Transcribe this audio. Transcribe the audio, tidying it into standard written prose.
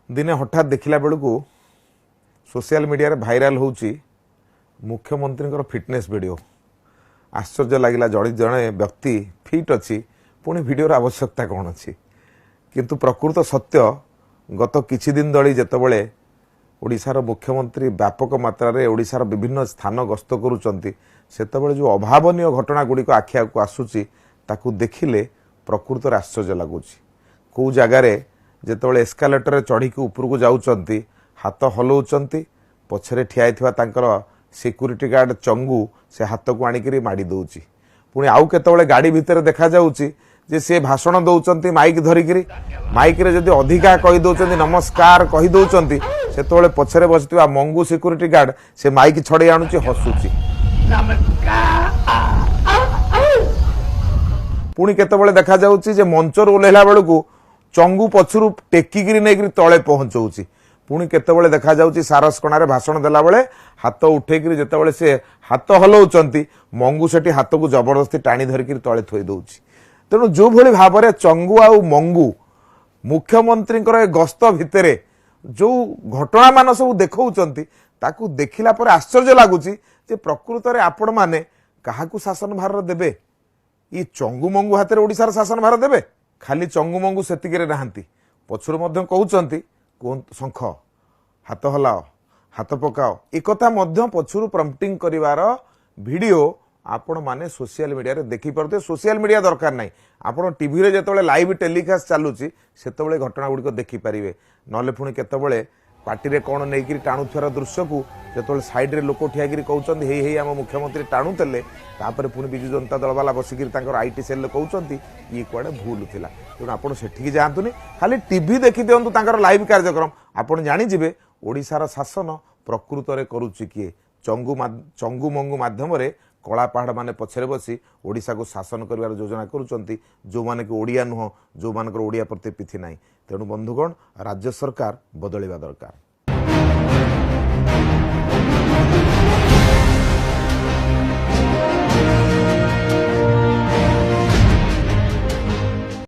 ଦିନେ ହଠାତ୍ ଦେଖିଲା ବେଳକୁ ସୋସିଆଲ ମିଡ଼ିଆରେ ଭାଇରାଲ ହେଉଛି ମୁଖ୍ୟମନ୍ତ୍ରୀଙ୍କର ଫିଟନେସ୍ ଭିଡ଼ିଓ। ଆଶ୍ଚର୍ଯ୍ୟ ଲାଗିଲା, ଜଣେ ଜଣେ ବ୍ୟକ୍ତି ଫିଟ୍ ଅଛି, ପୁଣି ଭିଡ଼ିଓର ଆବଶ୍ୟକତା କ'ଣ ଅଛି? କିନ୍ତୁ ପ୍ରକୃତ ସତ୍ୟ, ଗତ କିଛି ଦିନ ଧରି ଯେତେବେଳେ ଓଡ଼ିଶାର ମୁଖ୍ୟମନ୍ତ୍ରୀ ବ୍ୟାପକ ମାତ୍ରାରେ ଓଡ଼ିଶାର ବିଭିନ୍ନ ସ୍ଥାନ ଗସ୍ତ କରୁଛନ୍ତି, ସେତେବେଳେ ଯେଉଁ ଅଭାବନୀୟ ଘଟଣା ଗୁଡ଼ିକ ଆଖି ଆଗକୁ ଆସୁଛି, ତାକୁ ଦେଖିଲେ ପ୍ରକୃତରେ ଆଶ୍ଚର୍ଯ୍ୟ ଲାଗୁଛି। କେଉଁ ଜାଗାରେ ଯେତେବେଳେ ଏସ୍କାଲେଟରରେ ଚଢ଼ିକି ଉପରକୁ ଯାଉଛନ୍ତି, ହାତ ହଲଉଛନ୍ତି, ପଛରେ ଠିଆ ହେଇଥିବା ତାଙ୍କର ସିକ୍ୟୁରିଟି ଗାର୍ଡ ଚଙ୍ଗୁ ସେ ହାତକୁ ଆଣିକିରି ମାଡ଼ି ଦେଉଛି। ପୁଣି ଆଉ କେତେବେଳେ ଗାଡ଼ି ଭିତରେ ଦେଖାଯାଉଛି ଯେ ସେ ଭାଷଣ ଦେଉଛନ୍ତି ମାଇକ୍ ଧରିକିରି, ମାଇକ୍ରେ ଯଦି ଅଧିକା କହିଦେଉଛନ୍ତି, ନମସ୍କାର କହିଦେଉଛନ୍ତି, ସେତେବେଳେ ପଛରେ ବସିଥିବା ମଙ୍ଗୁ ସିକ୍ୟୁରିଟି ଗାର୍ଡ ସେ ମାଇକ୍ ଛଡ଼େଇ ଆଣୁଛି, ହସୁଛି। ପୁଣି କେତେବେଳେ ଦେଖାଯାଉଛି ଯେ ମଞ୍ଚରୁ ଓହ୍ଲାଇଲା ବେଳକୁ ଚଙ୍ଗୁ ପଛରୁ ଟେକିକିରି ନେଇକିରି ତଳେ ପହଞ୍ଚଉଛି। ପୁଣି କେତେବେଳେ ଦେଖାଯାଉଛି ସାରସକଣାରେ ଭାଷଣ ଦେଲାବେଳେ ହାତ ଉଠେଇକିରି ଯେତେବେଳେ ସେ ହାତ ହଲଉଛନ୍ତି, ମଙ୍ଗୁ ସେଠି ହାତକୁ ଜବରଦସ୍ତି ଟାଣି ଧରିକିରି ତଳେ ଥୋଇ ଦେଉଛି। ତେଣୁ ଯେଉଁଭଳି ଭାବରେ ଚଙ୍ଗୁ ଆଉ ମଙ୍ଗୁ ମୁଖ୍ୟମନ୍ତ୍ରୀଙ୍କର ଏ ଗସ୍ତ ଭିତରେ ଯେଉଁ ଘଟଣାମାନ ସବୁ ଦେଖାଉଛନ୍ତି, ତାକୁ ଦେଖିଲା ପରେ ଆଶ୍ଚର୍ଯ୍ୟ ଲାଗୁଛି ଯେ ପ୍ରକୃତରେ ଆପଣମାନେ କାହାକୁ ଶାସନ ଭାର ଦେବେ? ଇ ଚଙ୍ଗୁ ମଙ୍ଗୁ ହାତରେ ଓଡ଼ିଶାର ଶାସନ ଭାର ଦେବେ? ଖାଲି ଚଙ୍ଗୁ ମଙ୍ଗୁ ସେତିକିରେ ନାହାନ୍ତି, ପଛରୁ ମଧ୍ୟ କହୁଛନ୍ତି, କୁହନ୍ତୁ ଶଙ୍ଖ, ହାତ ହଲାଅ, ହାତ ପକାଅ। ଏକଥା ମଧ୍ୟ ପଛରୁ ପ୍ରମ୍ପଟିଂ କରିବାର ଭିଡ଼ିଓ ଆପଣମାନେ ସୋସିଆଲ ମିଡ଼ିଆରେ ଦେଖିପାରୁଥିବେ। ସୋସିଆଲ ମିଡ଼ିଆ ଦରକାର ନାହିଁ, ଆପଣ ଟିଭିରେ ଯେତେବେଳେ ଲାଇଭ୍ ଟେଲିକାଷ୍ଟ ଚାଲୁଛି ସେତେବେଳେ ଘଟଣା ଗୁଡ଼ିକ ଦେଖିପାରିବେ। ନହେଲେ ପୁଣି କେତେବେଳେ ପାଟିରେ କ'ଣ ନେଇକିରି ଟାଣୁଥିବାର ଦୃଶ୍ୟକୁ ଯେତେବେଳେ ସାଇଡ଼୍ରେ ଲୋକ ଠିଆକିରି କହୁଛନ୍ତି ହେଇ ହେଇ ଆମ ମୁଖ୍ୟମନ୍ତ୍ରୀ ଟାଣୁଥିଲେ, ତାପରେ ପୁଣି ବିଜୁ ଜନତା ଦଳ ବାଲା ବସିକିରି ତାଙ୍କର IT ସେଲ୍ରେ କହୁଛନ୍ତି ଇଏ କୁଆଡ଼େ ଭୁଲ ଥିଲା। ତେଣୁ ଆପଣ ସେଠିକି ଯାଆନ୍ତୁନି, ଖାଲି ଟିଭି ଦେଖିଦିଅନ୍ତୁ ତାଙ୍କର ଲାଇଭ୍ କାର୍ଯ୍ୟକ୍ରମ, ଆପଣ ଜାଣିଯିବେ ଓଡ଼ିଶାର ଶାସନ ପ୍ରକୃତରେ କରୁଛି କିଏ। ଚଙ୍ଗୁ ମଙ୍ଗୁ ମାଧ୍ୟମରେ କଳା ପାହାଡ଼ମାନେ ପଛରେ ବସି ଓଡ଼ିଶାକୁ ଶାସନ କରିବାର ଯୋଜନା କରୁଛନ୍ତି, ଯେଉଁମାନେ କି ଓଡ଼ିଆ ନୁହଁ, ଯେଉଁମାନଙ୍କର ଓଡ଼ିଆ ପ୍ରତି ପିଥି ନାହିଁ। ତେଣୁ ବନ୍ଧୁଗଣ, ରାଜ୍ୟ ସରକାର ବଦଳିବା ଦରକାର।